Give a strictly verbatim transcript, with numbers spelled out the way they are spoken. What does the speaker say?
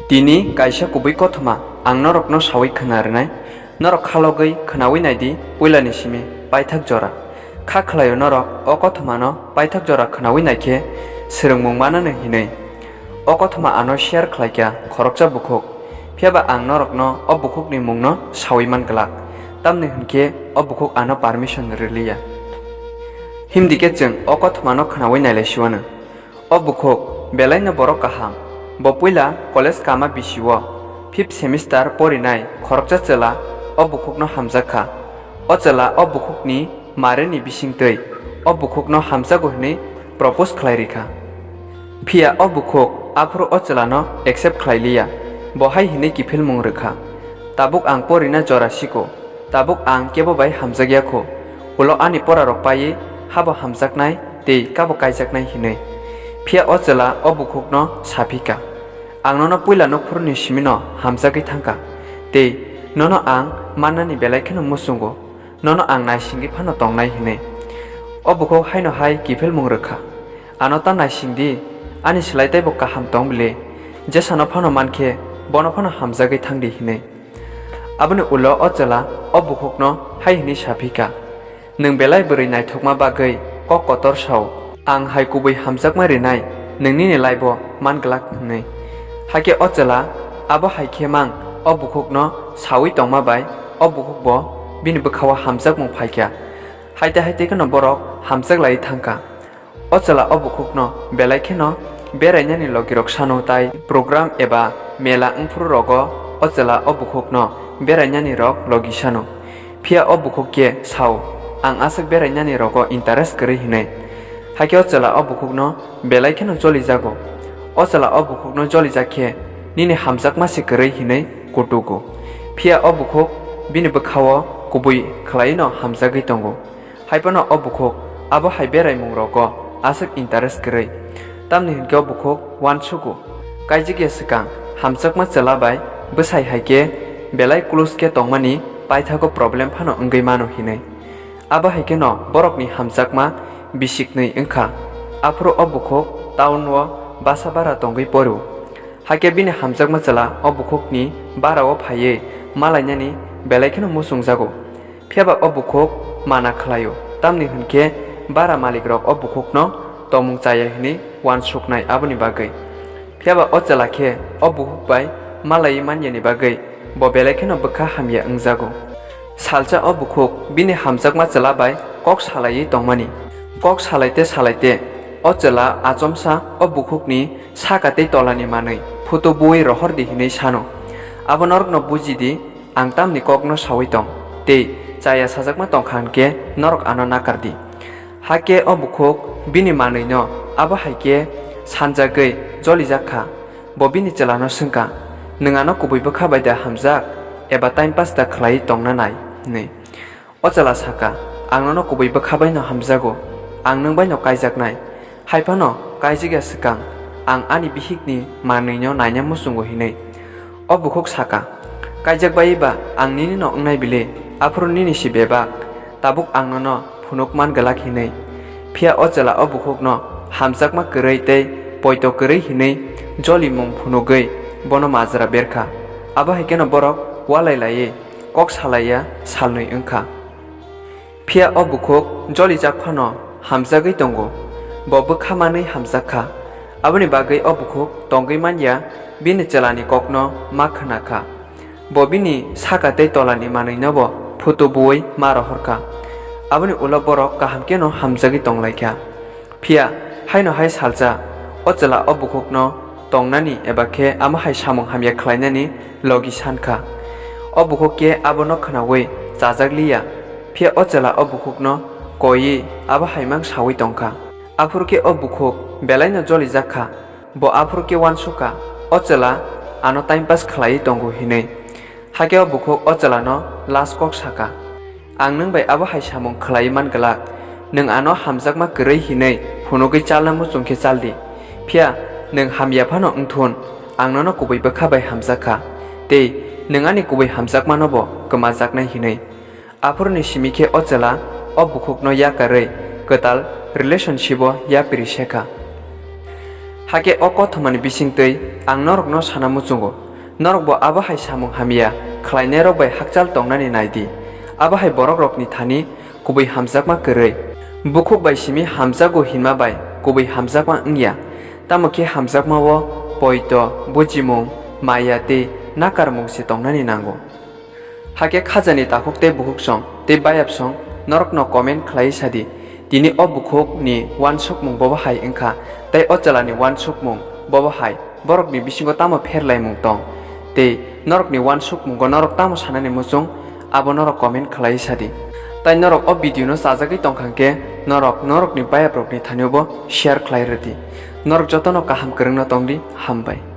Tini kaisa kubui kothoma ang norokno sawi khna rwnai, norok khalogwi khnawi naidi puilani simi paithak jora. Kha khlaio norok o kothomano paithak jora khnawi naikhe swrwngmung manano hinwi. O kothoma ano share khlaikha khoroksa bukhuk, phiyaba ang norokno o bukhukni mungno sawi man glak, tamni hwnkhe o bukhuk ano permission rwliya. Himdike chwng o kothomano khnawi nailai siwano. O bukhuk belaino borok kaham. Bo puila college kama bisio fifth semester porinai khoroksa chwla o bukhukno hamjak kha. O chwla o bukhukni marini bisingtwi o bukhukno hamjago hwnwi propose khlai rikha. Phiya o bukhuk aphuru o chwlano accept khlai liya. Bo hai hwnwi kiphilmung rwkha, "Tabuk ang porina jora siko. Tabuk ang kebo bai hamjakya kho. Ulo ani porarok paiwi habo hamjaknai tei kabo kaijaknai," hinwi. Phiya o chwla o bukhukno saphi kha, "Ang nono puila nokphuruni simino hamjagwi thangkha, tei nono ang mannani belai kheno muchungo, nono ang naisingwi phano tongnai," hinwi. O bukhuk haino hai kiphilmung rwkha, "Ano ta naising di, ani slai teibo kaham tong bile, jesano phano mankhe bono phano hamjagwi thang di," hinwi. Aboni ulo o chwla o bukhukno hai hwnwi saphi kha, "Nwng belai bwrwi naithokma bagwi kok kotor sao, ang hai kubui hamjakma rinai nwng nini laibo man glak," hwnwi. Hakhe o chwla abo hai khe mang o bukhukno sawi tongma bai o bukhukbo bini bwkhao hamjakmung phai kha. Haite haite kheno borok hamjak laiwi thang kha. O chwla o bukhukno belai kheno berainani logirok sano, tai program eba mela wngphuru rogo o chwla o bukhukno berainani rok logi sano. Phiya o bukhuk khe sao, "Ang aswk berainani rogo interest kwrwi," hinwi. Hakhe o chwla o bukhukno belai kheno jolijago. O chwla o bukhukno jolijak khe nini hamjakma se kwrwi hinwi kutugo. Phiya o bukhuk bini bwkhao kubui khlaiwino hamjagwi tongo. Haiphano o bukhuk abo hai beraimung rogo aswk interest kwrwi. Tamni hwnkhe o bukhuk uansugo. Kaijikya swkang hamjakma chwla bai bwsai hai khe belai close khe tongmani paithago problem phano wngwi mano hinwi. Abo hai kheno borokni hamjakma bisiknwi wngkha. Aphuru o bukhuk town o basa bara tongwi porio. Hakhe bini hamjakma chwla o bukhukni barao phaiwi malainani belai kheno muchungjago. Phiyaba o bukhuk mana khlaio, tamni hwnkhe bara malikrok o bukhukno tongmung chaya hwnwi uansuknai aboni bagwi. Phiyaba o chwla khe o bukhuk bai malaiwi manyani bagwi bo belai kheno bwkha hamya wngjago. Salsa o bukhuk bini hamjakma chwla bai kok salaiwi tongmani. Kok salaite salaite o chwla achomsa o bukhukni saka tei tolani manwi photo buwi rohor di hinwi sano. Abo norokno buji di, ang tamni kokno sawi tong, tei chaya sajakma tongkha hwnkhe norok ano nakar di. Hakhe o bukhuk bini manwino abo hai khe sanjagwi jolijak kha. Bo bini chwlano swngkha, "Nwng ano kubui bwkha bai da hamjak, eba time pass da khlaiwi tongna nai?" hwnwi. O chwla saka, "Ang nono kubui bwkha baino hamjago, ang nwng baino kaijaknai. Haiphano kaijikya swkang, ang ani bihikni manwino naina muchungo," hinwi. O bukhuk saka, "Kaijak baiba ang ninino wngnai bile, aphuru nini si bebak, tabuk ang nono phunuk man glak," hinwi. Phiya o chwla o bukhukno hamjakma kwrwi tei poito kwrwi hinwi jolimung phunugwi bono majra berkha. Abo hai kheno borok walai laiwi kok salaiya salnwi wngkha. Phiya o bukhuk jolijak phano hamjagwi tongo, bo bwkha manwi hamjak kha. Aboni bagwi o bukhuk tongwi manya bini chwlani kokno ma khna kha. Bo bini saka tei tolani manwinobo phutu buwi ma rohor kha. Aboni ulo borok kaham kheno hamjagwi tong lai kha. Phiya haino hai salsa, o chwla o bukhukno tongnani eba khe amo hai samung hamya khlainani logi san kha. O bukhuk khe abono khnaui chajak li ya, phiya o chwla o bukhukno koiwi abo hai mang saui tong kha. Aphuru khe o bukhuk belaino jolijak kha, bo aphuru khe uansuk kha, o chwla ano time pass khlaiwi tongo hinwi. Hakhe o bukhuk o chwlano last kok sakha, "Ang nwng bai abo hai samung khlaiwi man glak, nwng ano hamjakma kwrwi hinwi phunugwi chalna muchung khe chal di. Phiya nwng hamya phano wng thun, ang nono kubui bwkha bai hamjak kha, tei nwng ani kubui hamjakmanobo kwmajaknai hinwi." Aphuruni simi khe o chwla o bukhukno yakarwi kwtal relationship-o yapri se kha. Hakhe o kothomani bisingtwi ang norokno sana muchungo, norokbo abo hai samung hamya khlainairok bai hakchal tongnani nai di. Abo hai borokrokni thani kubui hamjakma kwrwi. Bukhuk bai simi hamjago hinma bai kubui hamjakma wngya, tamo khe hamjakma-o poito, bujimung, maya tei nakarmung se tongnani nango. Hakhe khajani takhuk tei bukhuksong tei bayapsong norokno comment khlaiwi sadi, tini o bukhukni uansukmung bobo hai wngkha tei o chwlani uansukmung bobo hai, borokni bisingo tamo pherlaimung tong tei norokni uansukmungo norok tamo sanani muchung, abo norok comment khlaiwi sadi. Tai norok o video no chajagwi tongkha hwnkhe norok norokni bayaprokni thaniobo share khlai rwdi. Norok jotono kaham kwrwngno tongdi, hambai.